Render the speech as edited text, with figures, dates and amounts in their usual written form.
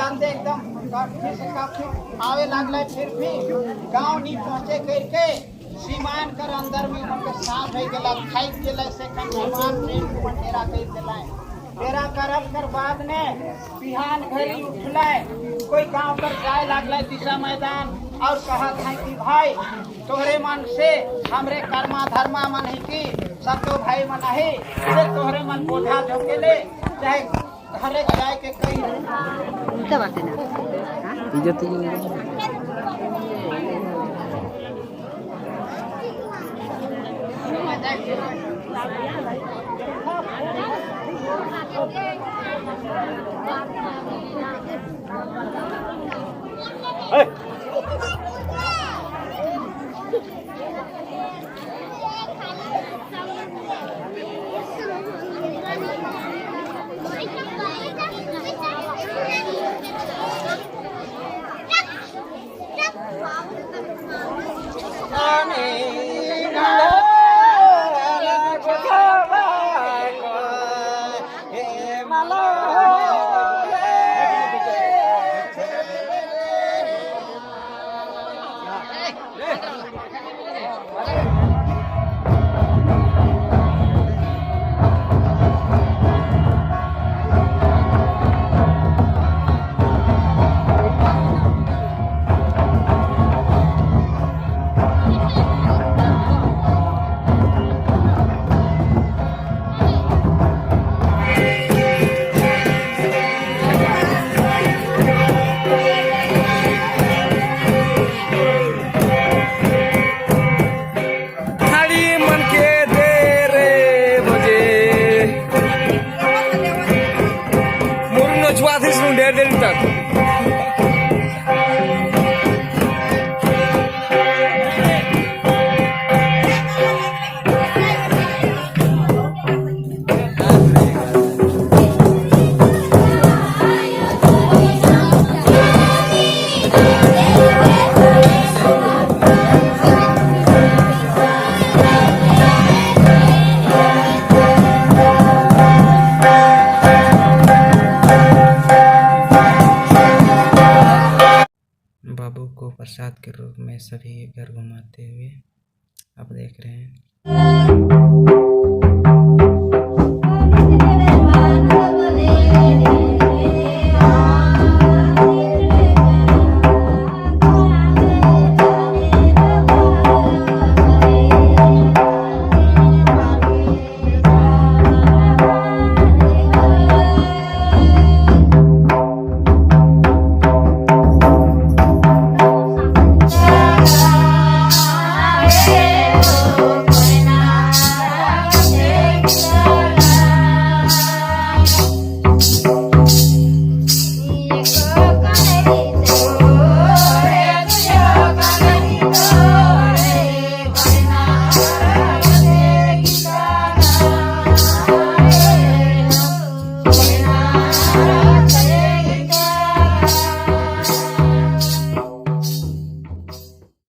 आते एकदम काफी से काफी आवे लागल, फिर भी गांव नहीं पहुँचे करके सीमान कर अंदर में उनके साथ हो गया, थाक गया से सीमान ट्रेन को डेरा कर दिला। डेरा करल कर बाद ने बिहान घरी उठल कोई गांव कर जाए लागल दिशा मैदान और कहा था कि भाई तोहरे मन से हमरे कर्मा धर्मा मन है कि सब तो भाई मन है से तोहरे मन बोझा झोंकेले चाहे घरे जाए के कहीं बाबू को प्रसाद के रूप में सभी घर घुमाते हुए आप देख रहे हैं।